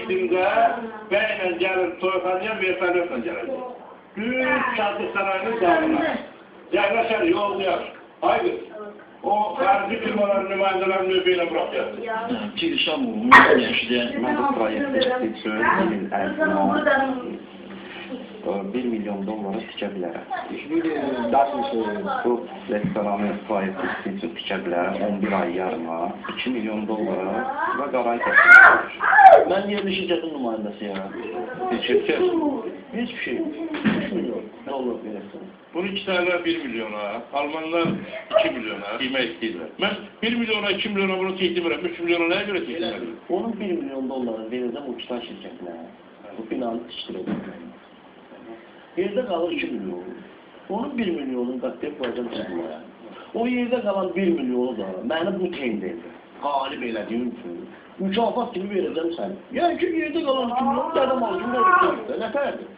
Şimdi bəylə gəlir toyxanaya, vertolyotla gələcək. Düz Sadıq Sarayının damına. Yerləşər, yollayar. Haydi. O xarici firmaların nümayəndələrini növbə ilə buraxacaq. Mən bu proyekti üçün il ərzində 1 milyon dollara tikə bilərəm. Bu restoranı proyekti üçün tikə bilərəm 11 ay yarıma, 2 milyon dollara və qarantiyası var. Mən yerli şirkətin nümayəndəsiyəm. Şirkət. Hiçbir şey. 3 milyon dollar verirsin. Bunu Kitablar 1 milyona, Almanlar 2 milyona qiymək istəyirlər. Mən 1 milyona, 2 milyona bunu tikdirmirəm, 3 milyona nəyə görə tikdirmirəm? Onun 1 milyon dollarını verəcəm o Kitay şirkətinə. Bu binanı tikdirəcəm. Yerdə qalır 2 milyon. Onun 1 milyonunu qatlayıb qoyacam çıxmaya. O yerdə qalan 1 milyonu da məni bu tenderdə qalib elədiyim üçün mükafat kimi verəcəm sənə. Yəni ki, yerdə qalan 2 milyonu dədəm alacım, verəcəm. Nə fərqi?